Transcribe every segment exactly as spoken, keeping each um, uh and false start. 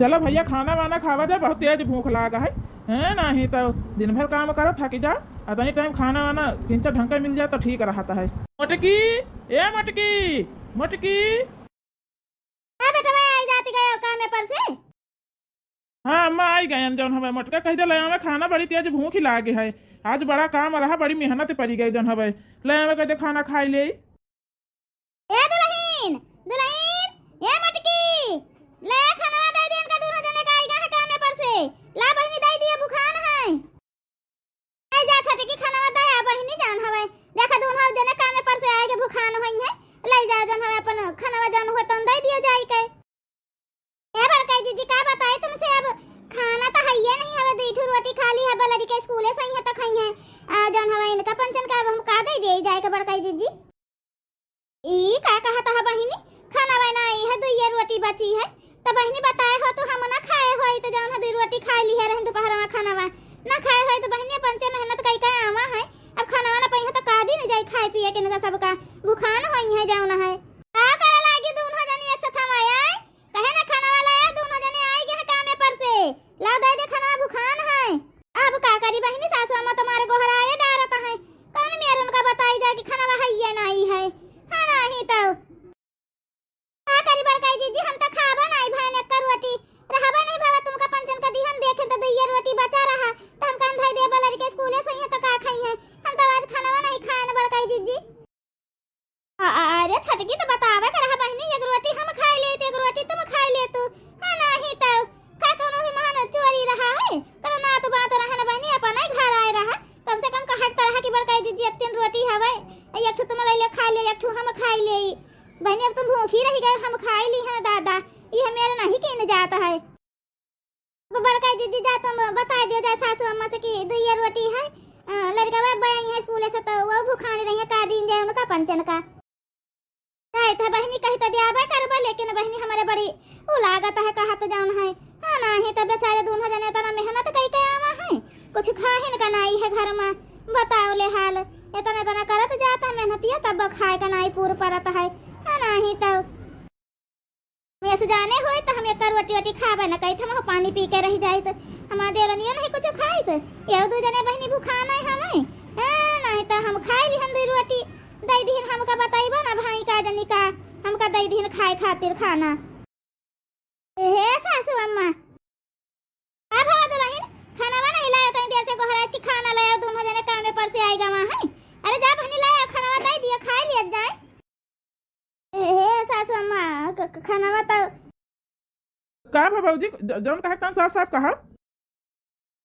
चला भइया, खाना वाना खावा जाए, बहुत तेज भूख लागा है। हैं, नाहीं तो दिन भर काम करो, थक जाओ। अतनी टाइम खाना वाना किंचा ढंग के मिल जाए तो ठीक रहता है। मोटकी, ए मोटकी, मोटकी। हाँ बेटवा, आई जाती गए कामे पर से। हाँ अम्मा, आई गयन। जौन हवे मोटका कहि दे, ले आवे खाना, बड़ी तेज भूख ही लागे है। आज बड़ा काम रहा, बड़ी मेहनत पड़ी गई। जौन हवे ले आवे कहि दे, खाना खाई ले। ए दुलहिन, दुलहिन, ए मोटकी, ले खानवा दे दे इनका, दूनो जने का आई गए है कामे पर से। ला बहिनी, दे दिए, भुखान है। आई जा छोटकी, खानवा दे आ बहिनी, जौन हवे। देखा दूनो जने कामे पर से आए के भुखान होई है, ले जा जौन हवे अपन खानवा जौन हुए तौन दे दियो जाई के। ए बड़काई जीजी, का बताई तुमसे, अब खाना तो हइये नहीं हवे, दुई ठो रोटी खा ली है, बलरी के स्कूले से आई है तो खाई है। आ, जौन हवे इनका पंचन का अब हम का दे दिए जाए के बड़काई जीजी? ई का कहत है बहिनी, खाना बनाई है, दुइये रोटी बची है, तो बहिनी बताए हो तो हम ना खाए होई, तो जौन है दुई रोटी खाई ली है रहन दोपहर में खाना बा, ना खाए होई तो बहिनी अपन से मेहनत कई के आवा है, अब खाना ना पाई है तो का दिन जाई खाए पिए के इनका सबका, भुखान होई है जौन है। का करे लागी दूनो जनी एक साथ हमारे आए? कहे ना खाना वाला है, दूनो जने आई गए हैं कामे पर से। ला दे दे खाना, भुखान है। अब का करी बहिनी, सासू अम्मा तुम्हारे गोहराए डारत है। कौन मेर उनका बताई जाए कि खाना है या नहीं है? हाँ नहीं तो। का करी बड़काई जीजी, हम तो खाबो नहीं भाई ने कर रोटी। रहबो नहीं भावा तुमका पंचन का दी, हम देखे तो दुइये रोटी बचा रहा। तो हम कौन भाई दे बलर के स्कूले से ही तो का खाई है? हम तो आज खाना नहीं खाए ना बड़काई जीजी। अ-, अ-, अरे छटकी, तो बतावे के रहा बहिनी, एक रोटी हम खाई लेत, एक रोटी तुम खाई लेतू। हाँ, नाही तो का कौनो भी महान चोरी रहा है? कौनो नात बात रहा ना बहिनी, अपने घर आए रहा। कम से कम कहे के तो रहा कि बड़का जीजी, एक तीन रोटी हवे, एक ठो तुम ले ले खा ले, एक ठो हम खाई ले। बहिनी, अब तुम भूखी रह गए, हम खाई ली है दादा, ये मेरे नहीं कीन जाता है। अब बड़का जीजी जा, तुम बताई दियो जाए सासू अम्मा से कि दुइये रोटी है, अ, लड़कवा बयाई है स्कूले से, तो वो भुखान रही है, का दिन जाए उनका पंचन का। चाहे तो बहिनी कही तो दियाबे करबा, लेकिन बहिनी हमारे बड़ी उ लागत है, कहत जौन है। हाँ, नाही तो बेचारे दूनो जने इतना मेहनत कई के आवा है, कुछ खाहिन का नाई है घर में। बताओ ले हाल, इतना इतना करत जाता मेहनतिया, तब खाए का नाई पूर परत है। हाँ, नाही तो वैसे जाने होई तो हम एक रोटी वोटी खाबे न करी, हम पानी पी के रह जाई। तो हमार देवरनियो नहीं कुछ खाई से, ये दू जने बहिनी भुखान है हमें। ए, नहीं तो हम खाई ली हम दू रोटी, दे दिहिन हमका बताइबो ना भाई का जनी का, हमका दे दिहिन खाए खातिर खाना। हे सासू अम्मा, का भवा दुलहिन, खाना नहीं लायो, तनी देर से गोहराई कि खाना लायो, दूनो जने कामे पर से आई गवा है। अरे जा बहिनी लायो, खाना दे दियो, खाई लिया जाए। ए, हे सासू अम्मा, क-, क-, खाना बताओ। का भा भौजी, ज-, जौन कहे तन साफ साफ कहा।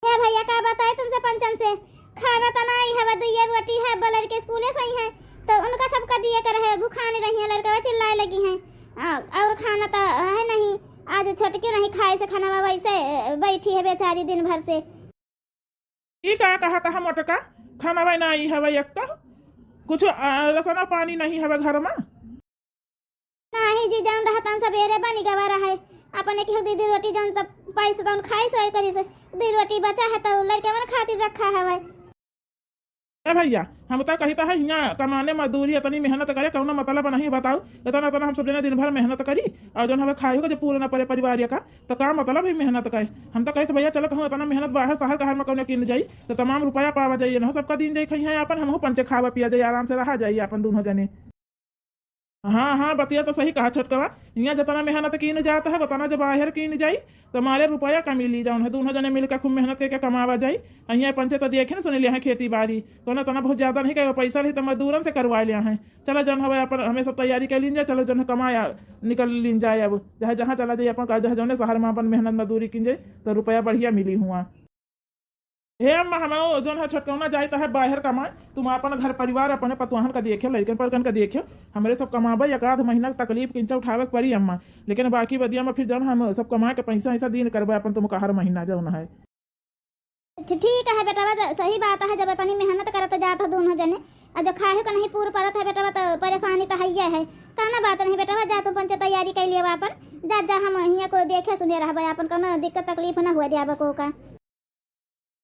हे भैया, का बताए तुमसे पंचन से, खाना तो नहीं हवे, दुइये रोटी है, बलर के स्कूले से ही है, तो उनका सबका दिए के रहे, भुखान रही है, लड़का चिल्लाए लगी हैं। आ, और खाना तो है नहीं, आज छोटकी नहीं खाए से खाना, वैसे बैठी है बेचारी दिन भर से। ई का कहत है मोटका, खाना बनाई हवे एक तो, कुछ, आ, रसना पानी नहीं हवे घर में। नाही जी, जौन रहतन सबेरे बनी गवा रहे, अपने केहू दीदी रोटी जौन सब पाइस तौन खाई सोए करी से, दू रोटी बचा है तो लड़के मन खातिर रखा हवे। ए भैया, हम तो कहिता है हियाँ कमाने मजदूरी इतनी मेहनत करे, कौनो मतलब नहीं बताओ, इतना इतना हम सब जने दिन भर मेहनत करी और जौन हमें खाए हो जब पूरे ना पड़े परिवार का, तो का मतलब है मेहनत का? हम तो कहे थे, "भैया, चलो कहूँ इतना मेहनत बाहर शहर कहर में कौनो किन जाई, तो तमाम रुपया पावा जाई, इनहो सबका दिन जाई, खाई हैं अपन, हमहू पंचे खावा पिया जाई, आराम से रहा जाई अपन दूनो जने।" हाँ, हाँ, बतिया तो सही कहा छोटकवा। हियाँ जितना मेहनत कीन जात है, उतना जब बाहर कीन जाई, तो मारे रुपया कमी ली जाऊन है। दूनो जने मिलकर खूब मेहनत करके कमावा जाई। हियाँ पंचे तो देखे न सुन लिया है खेती बाड़ी, कौनो तना बहुत ज्यादा नहीं कहेगा, पैसा रही तो मजदूरन से करवा लिया है। चला जौन हवे अपन, हमें सब तैयारी कर लीन जाए, चलो जौन कमाया निकल लीन जाए। अब चाहे जहाँ चला जाए अपन, का चाहे जौने शहर में अपन मेहनत मजदूरी कीन जाए, तो रुपया बढ़िया मिली हुआ। हे अम्मा, हम जौन है छोटकौना जाए तो है बाहर कमाए, तुम अपन घर परिवार अपने पतवाहन का देखियो, लड़कन पड़कन का देखियो, हमरे सब कमाबे, एक आध महीना के तकलीफ किंचा उठावे के पड़ी अम्मा, लेकिन बाकी बदिया में फिर जौन हम सब कमाए के पैसा ऐसा दीन करबे अपन तुमका हर महीना जौन है। ठी-, ठीक है बेटवा, त-, सही बात है, जब इतनी मेहनत करत जात हो दोनों जने, और जो खाए का नहीं पूर परत है बेटवा, तो परेशानी तो है ही है। कहना बात नहीं बेटवा, जा तुम पंचे तैयारी कर लिया अपन, जा, जा, हम हियाँ को देखे सुने रहबे अपन, कोनो दिक्कत तकलीफ ना हुआ दिया को का।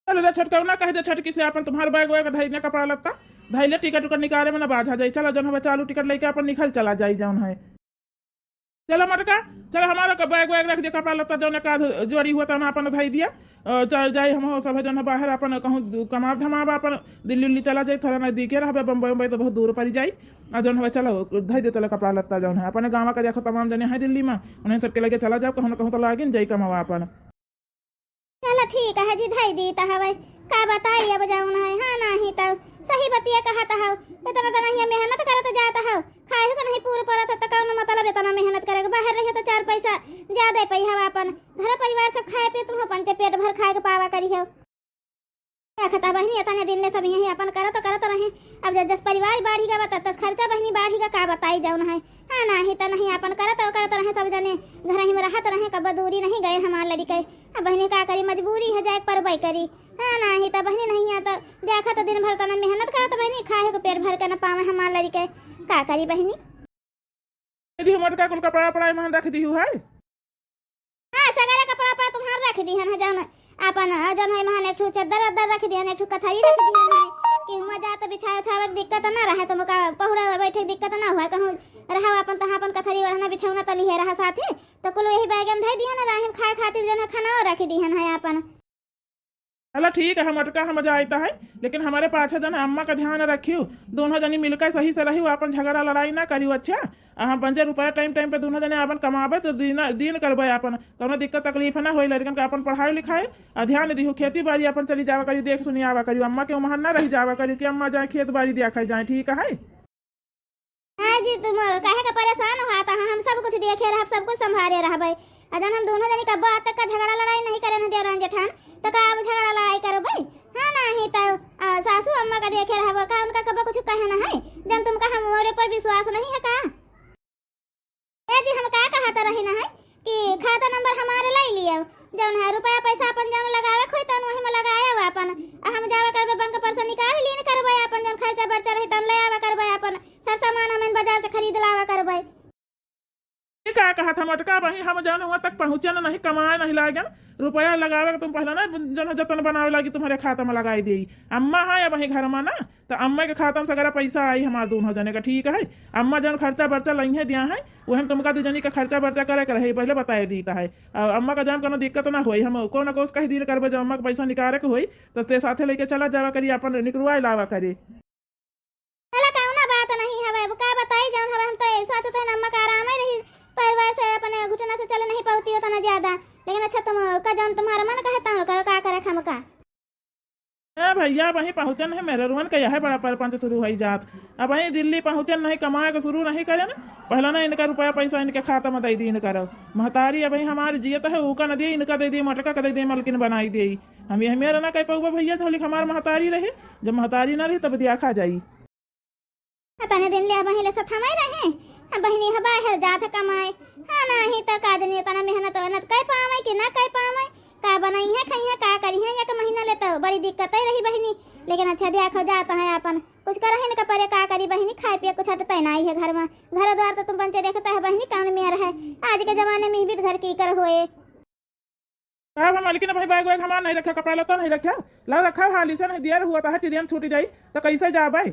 चल रे छोटका, ना कह दे छोटकी से अपन तुम्हार बैग वैग धइले, कपड़ा लत्ता धइले, टिकट उकट निकाले में ना बाझा जाई। चलो जौन हवे चालू टिकट लेके अपन निकल चला जाई जौन है। चला मोटका, चला हमारा क-, बैग वैग रख दे, कपड़ा लत्ता जौन एकाध जोड़ी हुआ तौन आपन धई दिया। अ, चल जाई हम हो सब जन बाहर आपन कहूँ दु-, कमाब धमाब आपन दिल्ली उल्ली चला जाई, थोड़ा नजदीके रहबे, बम्बई उम्बई तो बहुत दूर पड़ी जाई। आ जौन हवे चलो धई दे, चलो कपड़ा लत्ता जौन है अपने गाँव का देखो तमाम जने हैं दिल्ली में, उन्हें सबके लगे चला जाओ, कहूँ न कहूँ तो लागिन जाई कमावा आपन। चलो ठीक है जी, धई दी त हवे। का बताई अब जौन है, हाँ नाही त सही बतिया कहत हौ। इतना त नहीं मेहनत करत जात हौ, खाए के नहीं पूर पड़त है त कौन मतलब इतना मेहनत करे के? बाहर रहियो त चार पैसा ज्यादा पई हवा, अपन घर परिवार सब खाए पिए तुम पंचे पेट भर खाए के पावा करियो। देखत बहिनी इतने दिन ले सब यही अपन करत करत रहे, अब जब जस परिवार बाढ़ी गा तब तस खर्चा बहिनी बाढ़ी गा, का बताई जौन है। हाँ नाही त नहीं अपन करत करत रहे सब जने, घर ही में रहत रहे, कब दूरी नहीं गए हमार लड़िके। अब बहिनी का करी, मजबूरी है जाए के परबे करी। हाँ नाही त बहिनी नहीं है त देखत दिन भर तना मेहनत करत बहिनी, खाए के पेट भर के न पावे हमार लड़िके, का करी बहिनी। दीदी, हम मोटका कुल कपड़ा उपड़ा एमहन रख दिहु है। हाँ, सगरे कपड़ा उपड़ा तुम्हार रख दिहन है, जौन आपन, अ, जौन है एमहन एक ठो चद्दर अद्दर रख दिहन, एक ठो कथरी रख दिहन है, कि हुआं जा तो बिछावे उछावे के दिक्कत ना रहे, तो मुका पहुड़ा बैठे के दिक्कत ना हुआ, कहूँ रहा अपन तहाँ अपन कथरी ओढ़ना बिछौना तली है रहा साथे, तो कुल यही बैगन धई दिहन है, राहिम खाए खातिर जौन है खाना रख दिहन है आपन। चला ठीक है, हम अटका हम जाइत है, लेकिन हमारे पाछे जन अम्मा का ध्यान रखियो, दोनों जनी मिलकर सही से रहियो, आपन झगड़ा लड़ाई ना करियो, अच्छा? आ हम पंचे रुपया टाइम टाइम पे दोनों जने आपन कमाबे तो दिन, दिन करबे आपन, कौनो दिक्कत तकलीफ ना होई, लड़कन का आपन पढ़ाई लिखाई आ ध्यान दिहु, खेती बाड़ी आपन चली जावा करियो, देख सुनी आवा करियो, अम्मा के उम्हन ना रही जावा करियो कि अम्मा जाए खेत बाड़ी देखा जाए, ठीक है? हाँ जी, तुम काहे का परेशान होत हा? हम सब कुछ देखे रहब, सब कुछ संभारे रहबे। अ जन हम दोनों जनी कब्बो आज तक का झगड़ा लड़ाई नहीं करे न देवरान जेठान, तो का अब झगड़ा लड़ाई करबे? हाँ, नाही तो, अ, सासू अम्मा का देखे रहबो का, उनका कब्बो कुछ कहे न है? जन तुमका हमरे पर विश्वास नहीं है का? ए जी, हम का कहत रही न है कि खाता नंबर हमारे ले लियो, जौन है रुपया पैसा अपन जौन लगावे खोई तौन वही में लगाए अपन, आ हम जावे करबे बैंक पर से निकाल लीन करबे अपन जौन खर्चा बर्चा रही तौन ले आवे करबे अपन, सर सामान हम बाजार से खरीद लावे करबे। ई का कहत हम अटका बही, हम जौन हुआ तक पहुँचे न नहीं, कमाए नहीं लागन, रुपया लगावे के तुम पहले ना जौन है जतन बनावे लागी तुम्हारे खाता में लगाई देई। अम्मा है अब वही घर में ना, तो अम्मा के खाता में सगरा पैसा आई हमार दोनों जने का, ठीक है? अम्मा जौन खर्चा बर्चा लइहे दिया है, वही में तुमका दू जनी का खर्चा बर्चा करे के रही, पहले बताए दीत है। और अम्मा का जौन कोनो दिक्कत ना होई, हम कोनो कोस कह दिन करबे, जब अम्मा के पैसा निकाले के होई, तो ते साथे लेके चला जावा करी, अपन निकलवाए लावा करी। चला, कौनो बात नहीं हवे, अब का बताई, जौन हवे हम तो सोचत है अम्मा का आराम ही रही, परिवार से अपने घुटना से चले नहीं पाती उतना ज्यादा, लेकिन अच्छा तुम का जौन तुम्हारा मन कहे तौन करो, का करे हम का। ए भैया, वहीं पहुँचन है, मेरे रुअन के यह बड़ा परपंच शुरू होई जात। अब वहीं दिल्ली पहुँचन नहीं, कमाए के शुरू नहीं करे ना, पहले ना इनका रुपया पैसा इनके खाता में दे दी, इनका रहो। महतारी अब वहीं हमारी जियत है, ऊका न दिए, इनका दे दिए, मटका का दे दिए, मलकिन बनाई दिए। हम यह मेरा ना कह पाऊबा भैया, जब लिख हमार महतारी रहे, जब महतारी ना रही तब दिया खा जाई। अतने दिन ले अबहीं ले सथमय रहे। अब बहिनी ह बाहर जात है कमाए। हाँ, नाही त का जनी इतना मेहनत वेहनत कर पावे कि ना कर पावे। का बनइहे, खइहे, का करिहे, एक महीना ले तो बड़ी दिक्कत ही रही बहिनी। लेकिन अच्छा देखो जात है आपन। कुछ करहिन का परे का करी बहिनी, खाए पिए कुछ हटते नाही है घर में। घर द्वार तो तुम पंचे देखता है बहिनी, कौन मेर है। आज के जमाने में भी घर की कर होए। का बा मालकिन, भाई बैग वैग हमार नहीं रखे, कपड़ा लत्ता नहीं रखे, ला रखा हाली से, नहीं देर हुआ तो ट्रेन छूट जाई, तो कैसे जाबे?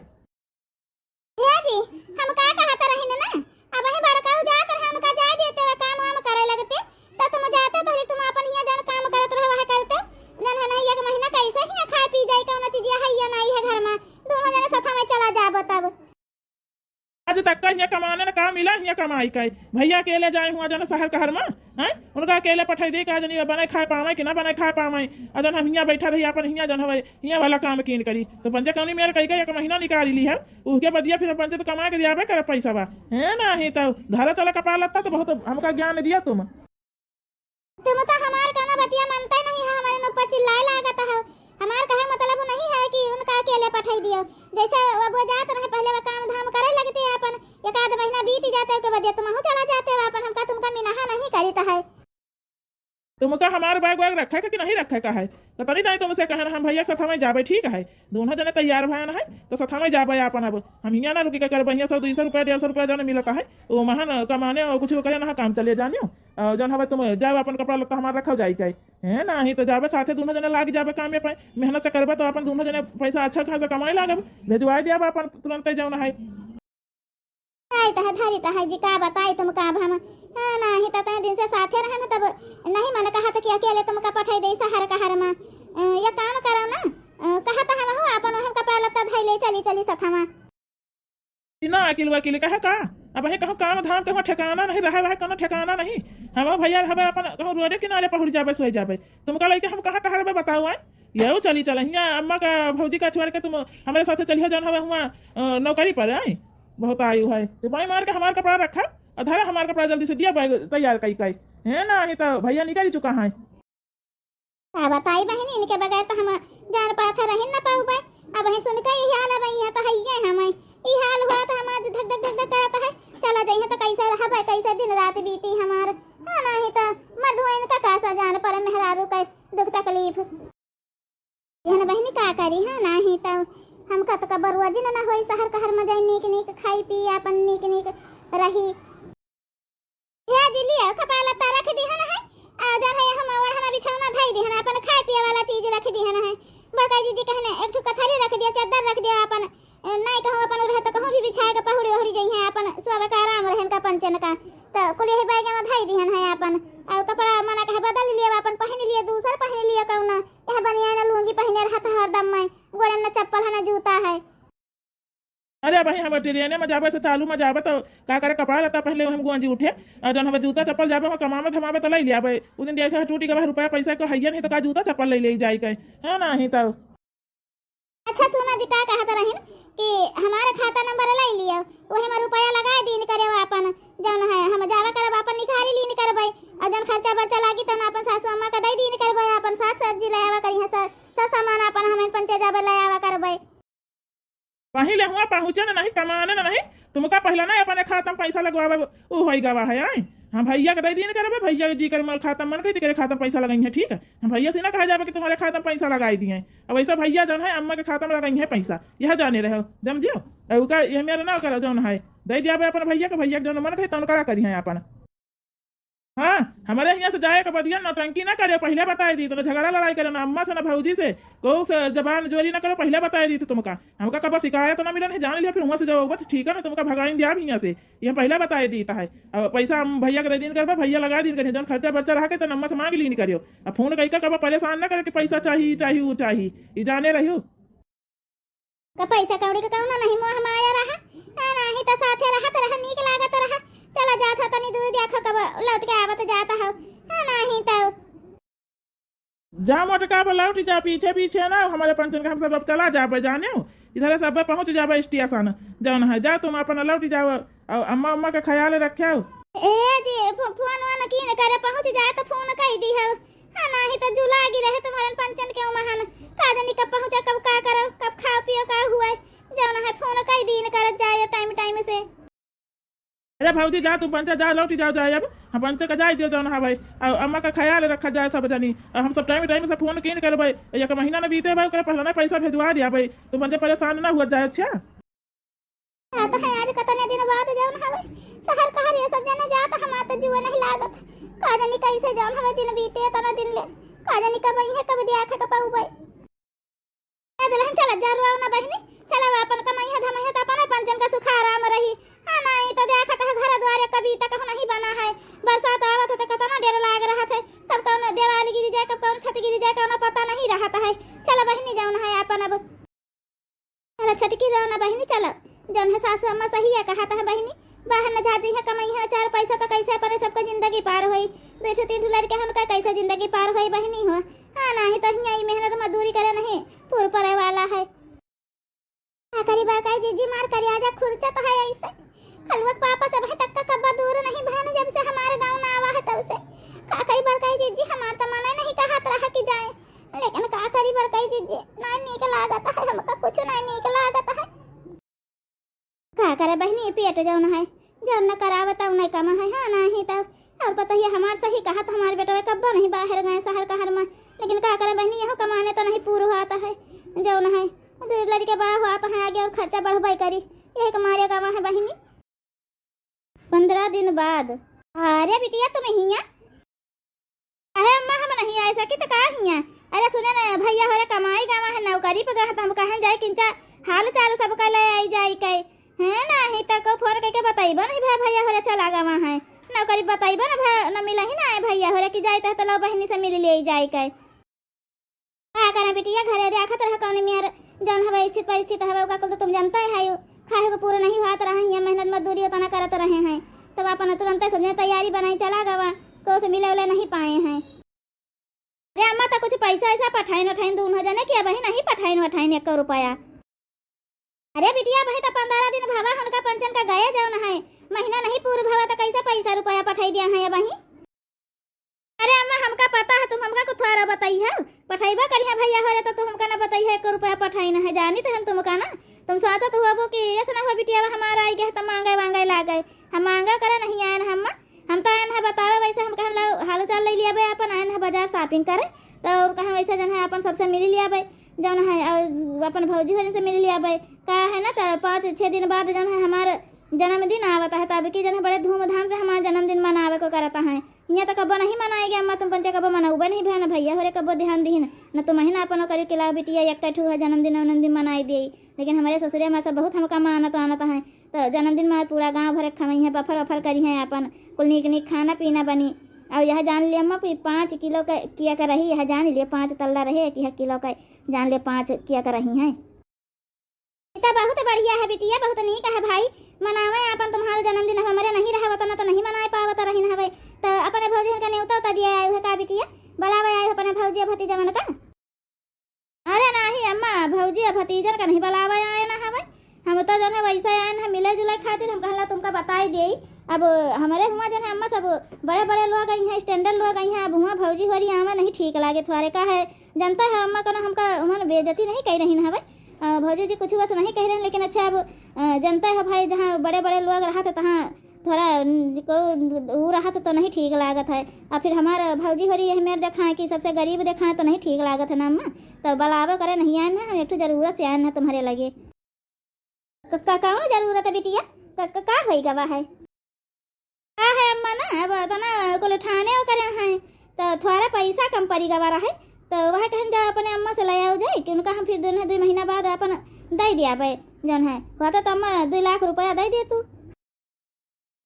भैया जी, हम का कहत रहिन ना, अब ही बड़का हो जात रहे, उनका जाए देते हुए काम वाम करे लगते, तो तुम जाते तो तुम अपन हियां जौन काम करत रहे वह करते, जौन है नहीं एक महीना कैसे हियां खाए पी जाए, कौनो चीज है या नहीं है घर में, दोनों जने साथ में चला जाबो तब। आज तक का हियाँ कमाने न का मिला, हियाँ कमाई का। भैया अकेले जाए हुआ जन शहर कहर में, हैं? उनका अकेले पठाई दे का जनी बने खाए पावे कि ना बने खाए पावे। और जन हम हियाँ बैठा रही अपन हियाँ जन हवे, हियाँ वाला काम कीन करी। तो पंचे कौनी मेर कई का एक महीना निकाल ली है, उसके बदिया फिर हम पंचे तो कमा के दियाबे करे पैसा बा। है ना, ही तो धरा चला कपड़ा लत्ता तो बहुत हमका ज्ञान दिया तुम। तुम तो हमार कौनो बतिया मनते नहीं है, हमारे ऊपर चिल्लाए लागत है। हमार कहे मतलब नहीं है कि उनका अकेले पठाई दियो। जैसे वो, वो जात रहे पहले वो काम धाम करे लगते अपन, एक आध महीना बीत जाते के बाद तुम चला जाते हो अपन, हमका तुमका मिनाहा नहीं करीत है। तुमका हमार बैग वैग रखे का कि नहीं रखे का है? तो तनी ताई तुमसे कहन हम भैया के साथ हमें जाबे, ठीक है? दोनों जने तैयार भयन है, तो साथ हमें जाबे अपन। अब हम हियाँ ना रुकी का करबे, हियाँ सौ, दो सौ रुपया, डेढ़ सौ रुपया जौन मिलता है, वो महन कमाने और कुछ करे ना काम चले जानियो। और जौन हवे तुम जाओ अपन कपड़ा लत्ता हमार रखल जाई के। हैं, नाही तो जाबे साथे दोनों जने लाग जाबे कामे पे। मेहनत से करबे तो अपन दोनों जने पैसा अच्छा खासा कमाए लागब। भेजवाए दिया अपन तुरंत जौन है। आई तो है, धरी तो है जी, का बताई तुमका अब हम। हाँ, नाही त तय दिन से साथे रहन, तब नहीं मन कहत कि अकेले तुमका पठाई दे शहर कहर मा। अ, ये काम करो ना, अ, कहत हम हो आपन हम कपड़ा लत्ता धई ले चली, चली सथमा। ई ना अकिल वकिल कहे का? अब हे कहूँ काम धाम के हुआँ ठिकाना नहीं रहे, वह कोनो ठिकाना नहीं। हम भैया हवे अपन कहूँ रोडे किनारे पहुँच जाबे, सोई जाबे। तुमका लइके हम कहाँ टहरबे बताओ, आय? यहू चली चल हियाँ अम्मा का भौजी का छोड़ के तुम हमरे साथे चलिहो जौन हवे हुआँ, अ, नौकरी पर, आय? बहुत आयु है। तू बाई मार के हमार कपड़ा रखा और धरा हमार कपड़ा जल्दी से दिया बैग तैयार कई कई। है ना, ही तो भैया निकल चुका है। का बताई बहिनी, इनके बगैर तो हम जान पाथा रहिन न पाउबे। अब ही सुन के यही हाल अब यहाँ तो हइये हम, ई हाल हुआ तो हम आज धक धक धक धक करत है। चला जइहे तो कैसे रहबे, कैसे दिन रात बीती हमार। हाँ, नाही तो मधुआ इनका का सा जान पर मेहरारू के दुख तकलीफ। यहन बहिनी का करी, हाँ, नाही तो हम कत का बरुआ जिन ना होई शहर कहर में जाई नीक नीक खाई पी आपन नीक नीक रही। हे जी, लिया, कपड़ा लत्ता रख दिहन है, आ, जौन है, हम ओढ़ना बिछौना धई दिहन, अपन खाए पिए वाला चीज रख दिहन है। बड़का जीजी कहने, एक ठो कथरी रख दिया, चद्दर रख दिया, अपन, ए, नहीं कहूँ, अपन रहे तो कहूँ भी बिछाए के पहुड़ी ओढ़ी जइहे, अपन सोवे का आराम रहन का पंचन का। तो कुल यही बैग में धई दिहन है अपन, और कपड़ा मना कहे बदल लिया, अपन पहन लिया, दूसर पहन लिया, कौना, यह बनियान लुंगी पहने रहत है हरदम में, गोड़े में न चप्पल है, न जूता है। अरे भाई, हम ट्रेने में जाबे से चालू में जाबे तो का करे, कपड़ा लत्ता पहले हम गुंजी उठे, और जौन हम जूता चप्पल जाबे हम कमाबे धमाबे तो ले लियाबे। उ दिन देखे टूटी के बाद रुपया पैसा को हइये नहीं तो का जूता चप्पल ले ले जाई के, है ना? ही तो। अच्छा सुना जी, का कहत रहिन कि हमारे खाता नंबर ले लियो, वही में रुपया लगाए दीन करे आपन, जौन है हम जाबे करब आपन निकाली लीन करबे, और जौन खर्चा बर्चा लागी तौन आपन सासू अम्मा का दे दीन करबे, आपन साग सब्जी ले आवा करिहे, सब, सब सामान आपन हमें पंचे जाबे ले आवा करबे। पहिले हुआँ पहुँचे न नहीं, कमाने न नहीं, तुमका पहला ना अपने खाता में पैसा लगवावे, उ होई गवा है, आए? हम भैया के दे दीन करबे, भैया के जी कर मोर खाता में मन कही तेरे खाता में पैसा लगाई है, ठीक है? हम भैया से ना कहा जाबे कि तुम्हारे खाता में पैसा लगाई दिए। अब ऐसा भैया जौन है अम्मा के खाता में लगाई है पैसा, यह जाने रहो, समझियो? और का ये मेरा ना करो जौन है, दे दिया बे अपन भैया के, भैया के जौन मन कही तौन करा करी है अपन। हाँ, हमरे हियाँ से जाए के बदिया नौटंकी ना करे, पहिले बताए दी, तो झगड़ा लड़ाई करे ना अम्मा से ना भौजी से, कहू से जबान जोरी ना करे, पहिले बताए दी तो तुमका। हमका कबो शिकायत ना मिलन है, जान लिया, फिर हुआँ से जाओ, बस ठीक है ना, तुमका भगाइन दिया भी हियाँ से, ये हम पहिले बताए दी है। अब पैसा हम भैया के दे दीन करबे, भैया लगा दीन करिए, जौन खर्चा बर्चा रहा के तो अम्मा से मांग लीन करियो। अब फोन कई का कबो परेशान ना करे कि पैसा चाही, चाही, उ चाही, ई जाने रहियो। का पैसा कौड़ी के कौनो नहीं मोह माया रहा, हाँ, नाही तो साथे रहत रहा, नीक लागत रहा। चला जात हो तनी दूर देखो कब लौट के आवत जात हो, हाँ, नाही तो। जा मोटका, अब लौट जा, पीछे पीछे ना हमारे पंचन का हम सब अब चला जाबे, जाने हो, इधर सब पहुँच जाबे स्टेशन, जौन है, जा तुम अपन लौट जाओ, और अम्मा उम्मा का ख्याल रखे हो। ए जी, फो-, फोन वोन कीन करे पहुँच जाए तो फोन कई दी हो। हाँ, नाही तो जुलागी रहे तुम्हारन पंचन के उमहन। का जानी कब पहुँचा, कब का करो, कब खाओ पियो, का हुआ। जौन है फोन कई दीन करत जाए टाइम टाइम से। अरे भौजी, जा तुम पंचा, जा लौटी जाओ, जाए अब। हम पंचा का जाए दियो जौन है भाई। और अम्मा का ख्याल रखा जाए सब जनी। और हम सब टाइम टाइम से फोन कीन करबे। एक महीना न बीते भाई, ओकरे पहले ना पैसा भेजवा दिया भाई। तुम पंचा परेशान ना हुआ जाए, अच्छा? हाँ, तो है आज कतने दिन बाद जौन हवे, शहर कहर ये सब जने जात, हमार तो जुए नहीं लागत। का जानी कैसे जौन हवे दिन बीते, इतना दिन ले। का जानी कब अइहे, कब दिया खे के पउबे। ए दुल्हन, चल जा, रोवा ना बहिनी, चल अब अपन कमइहे धमइहे तो अपन पंचन का सुख आराम रही। हाँ, नहीं तो देखत है घर द्वार कभी तक नहीं बना है। बरसात आवत है तो कितना डर लाग रहा है, कब कौन देवाल गिर जाए, कब कौन छत गिर जाए, कौनो पता नहीं रहत है। चल बहिनी, जौन है अपन अब चला छोटकी, रहो ना बहिनी, चला। जौन है सासू अम्मा सही है, कहत है बहिनी, बाहर न जा जइहे, कमइहे चार पैसा तो कैसे अपने सबका जिंदगी पार होई। दो ठो तीन ठो लड़के हैं, उनका कैसे जिंदगी पार होई बहिनी हो? हाँ, नाही तो हियाँ ई मेहनत मजदूरी करे नहीं पूर पड़े वाला है। का करी बड़काई जीजी, मार करी आजा खुरचत है ऐसे। कलुआ के पापा सब है तक का कब्बा दूर नहीं भन, जब से हमारे गाँव ना आवा है तब से। का करी बड़काई जीजी, हमार तो मने नहीं कहत रहा कि जाए। लेकिन का करी बड़काई जीजी, नाहीं नीक लागत है हमका, कुछ नाहीं नीक लागत है। का करे बहिनी, पेट जौन है, जौन न करावत तौन न कमा है, हाँ नाहीं तो। और पता ही हमार सही कहत, हमार बेटवा कब्बो नहीं बाहर गए शहर कहर में, लेकिन का करे बहिनी, यहो कमाने तो नहीं पूर होत है, जौन है दो लड़के बड़ा होत है आगे और खर्चा बढ़बे करी, यही के मारे गवा है बहिनी। पन्द्रह दिन बाद। अरे बिटिया, तुम हियाँ? अरे अम्मा, हम नहीं आए सकी तो का हियाँ? अरे सुने न, भैया होरे कमाई गवा है, नौकरी पे गवा है, तो हम कहन जाए किंचा हाल चाल सबका ले आई जाई के। हैं, नाही तो को फोन करके बताइबो नहीं भाई, भैया होरे चला गवा है। नौकरी बताइबा ना भै-, ना मिलही ना आए भैया होरे कि जाइत है तो लो बहिनी से मिल ले जाए के। का करें बिटिया, घरे देखत रह कौन मेर जौन हवे स्थित परिस्थित हवे, ओका कुल तो तुम जानते है। खाए को पूरा नहीं हुआ तो रहे हैं, मेहनत मजदूरी उतना करत रहे हैं, तब अपन तुरंत सब जने तैयारी बनाई चला गवा, को से मिले उले नहीं पाए हैं। अरे अम्मा, तो कुछ पैसा ऐसा पठाइन उठाइन दून हो जाने कि अबही नहीं पठाइन उठाइन एको रुपया। अरे बिटिया, अबही तो पंद्रह दिन भवा उनका पंचन का गए जौन है, महीना नहीं पूर भवा तो कैसे पैसा रुपया पठाई दिया है अबही? अरे अम्मा, हमका पता है, तुम हमका कुछ थोड़ा बताई है, पठाईबा करिया भैया हो रे, तो तुम हमका ना बताई है, एको रुपया पठाई ना है, जानी तो हम तुमका ना, तुम सोचत होबो कि ऐसा ना हो बिटिया, हमारा आई गए तो मांगे वांगे लागे, हम मांगे करे नहीं आए ना अम्मा, हम तो आए ना बतावे, वैसे हम कहन ला हाल चाल ले लिया बे अपन, आए ना बाजार shopping करे, तो और कहाँ वैसे जन है अपन सबसे मिल लिया बे, जौन है और अपन भौजी होरी से मिल लिया बे, का है ना, तो पाँच छः दिन बाद जौन है हमार जन्मदिन आवत है, तब की जौन है बड़े धूमधाम से हमार जन्मदिन मनावे को करता है। हियाँ तो कब्बो नहीं मनाई गया अम्मा, तुम पंचे कब्बो मनउबे नहीं भैया, भैया होरे कब्बो ध्यान दिहिन, न तुम ही ना अपनो करी कि लाओ बिटिया एक ठू है जन्मदिन उन्नमदिन मनाई दे, लेकिन हमारे ससुरे में सब बहुत हमका मानत आनत है, तो जन्मदिन में पूरा गाँव भर खवई है, बफर वफर करी है अपन, कुल नीक नीक खाना पीना बनी। और यह जान लिया अम्मा, कोई पाँच किलो का किया का रही, यह जान लिया पाँच तल्ला रहे, एक यह किलो का जान लिया पाँच किया का रही है। ई तो बहुत बढ़िया है बिटिया, बहुत नीक है भाई, मनावे अपन तुम्हारा जन्मदिन, अब हमरे नहीं रहा वतन तो नहीं मनाए पावत रहिन हवे, तो अपने भौजी का नेवता उता दिया आए है का बिटिया, बुलावे आए अपने भौजी भतीजवन का? अरे नाही अम्मा, भौजी भतीजन का नहीं बुलावे आए ना हवे, हम तो जौन है वैसे आए ना मिले जुले खातिर, हम कहला तुमका बताई देई। अब हमारे हुआ जौन है अम्मा सब बड़े बड़े लोग आई हैं, standard लोग आई हैं, अब हुआ भौजी होरी आवे नहीं ठीक लागे थोड़े का है, जनता है अम्मा, कोनो हमका उमन बेइज्जती नहीं कही रही हवे। अ, भौजी जी कुछ बस नहीं कह रहे हैं, लेकिन अच्छा अब, अ, जनता है भाई, जहाँ बड़े बड़े लोग रहत है तहाँ थोड़ा, न, को, उ रहत तो नहीं ठीक लागत है। और फिर हमार भौजी होरी यही मेर देखाए कि सबसे गरीब देखाए तो नहीं ठीक लागत है ना अम्मा। तो बुलावे करे नहीं आए ना, हम एक ठो जरूरत से आए ना तुम्हारे लगे। क-, क-, कौन जरूरत है बिटिया? क-, क-, का होई गवा है? का है अम्मा ना, अब इतना कुल ठाने करे हैं, तो थोड़ा पैसा कम पड़ी गवा रहे, तो वह कहन जा अपने अम्मा से ले आओ जाए कि उनका हम फिर दो, दो महीना बाद अपन दे दिया बे, जौन है, होता तो अम्मा दो लाख रुपया दे दे तू।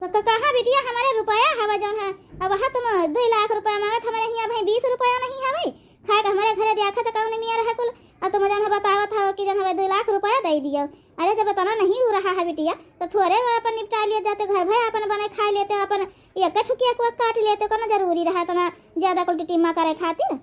तो, तो कहाँ बिटिया हमारे रुपया हवा जौन है, अब वह तुम दो लाख रुपया मांगत, हमारे हियाँ भाई बीस रुपया नहीं हवे, खाए के हमारे घरे देखा तो कौन मिया रहे कुल, आ तुम जौन है बतावत हो कि जौन हवे दो लाख रुपया दे दियो। अरे जब इतना नहीं हो रहा है बिटिया, तो थोड़े में अपन निपटा लिए जाते, घर भर अपन बने खा लेते, अपन एक ठुकिया को काट लेते, कोनो जरूरी रहा इतना ज्यादा कुल टिटिम्मा करे खातिर।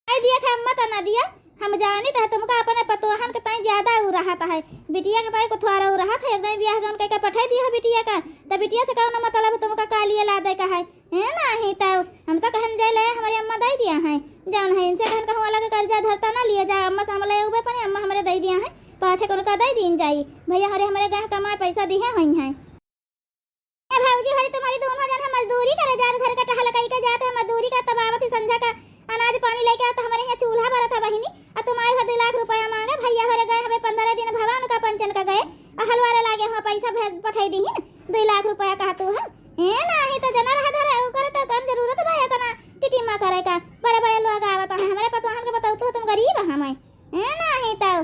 आई दिया खे अम्मा तो ना दिया, हम जानी तो है तुमका अपने पतोहन के ताई ज्यादा उ रहा है, बिटिया के ताई को थोड़ा उ रहा है, एकदम ब्याह गौन कह के पठाई दिया है बिटिया का, तो बिटिया से कौनो मतलब है तुमका का लिए ला दे का है? हैं, नाही तब हम तो कहन जाए ले हमारी अम्मा दे दिया है, जौन है इनसे कहन कहूँ अलग कर्जा धरता ना लिए जा, अम्मा से हम ले उबे पने, अम्मा हमरे दे दिया है, पाछे कौन का दे दीन जाई, भैया हमारे, हमारे गए कमाए पैसा दिहे हुई हैं। ए भौजी हरी तुम्हारी दोनों जन हम मजदूरी करे जात, घर का टहल कई के जात है, मजदूरी का तब आवत ही संझा का अनाज पानी लेके आवत, हमारे यहाँ चूल्हा बरत है बहिनी, आ तुम आई हो दो लाख रुपया मांगे, भैया हमारे गए हमें पंद्रह दिन भवा उनका पंचन का गए, आ हलवारे लागे हुआ पैसा भेज पठाई दीहिन, दो लाख रुपया कहा तू है। ए नाही तो जना रहा धरे, ओकरे तो कौन जरूरत बा इतना टिटिम्मा करे का? बड़े बड़े लोग आवत हैं, हमारे पतवाहन के बताऊ तू, तुम गरीब है हमें। ए नाही तो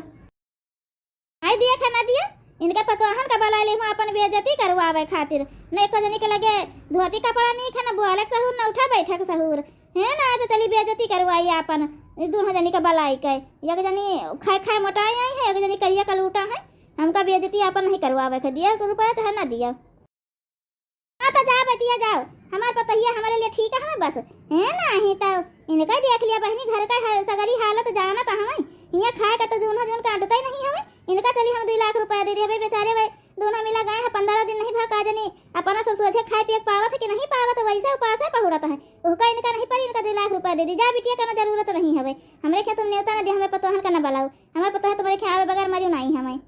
आई दिया खाना दिया, इनके पतवाहन का बला ले हुआ अपन बेइज्जती करवावे खातिर। न एको जनी के लगे धोती कपड़ा नहीं खाना, बोले के सहूर, न उठा बैठे के सहूर। है ना, तो चली बेइज्जती करवाई अपन। इस दोनों जनी का बलाई के, एक जनी खाए खाए मोटाई आई है, एक जनी करिया कलूटा है। हमका बेइज्जती अपन नहीं करवावे के, दिया के रुपया चाहे ना दिया। हाँ तो जाओ बेटिया जाओ, हमार पतोहिया हमारे लिए ठीक है हमें बस। है नाही तो इनका देख लिया बहिनी, घर का हर सगरी हालत जानत हमें। इहाँ खाए का तो जून हो जून का अटता ही नहीं हमें। इनका चली हम दो लाख रुपया दे दे, भाई बेचारे भाई दोनों मिला गए हैं, पंद्रह दिन नहीं भा का जनी अपना सब सोझे खाए पिए के पावत है कि नहीं पावत, वैसे उपास है पहुड़त है। ओहका इनका नहीं पड़ी, इनका दो लाख रुपया दे दी। जा बिटिया, कोनो जरूरत नहीं हवे। हमरे क्या तुम नेवता न दे, हमें पतोहन का न बलाओ। हमार पतोह तुम्हारे क्या आवे बगैर मरियो नहीं हमें।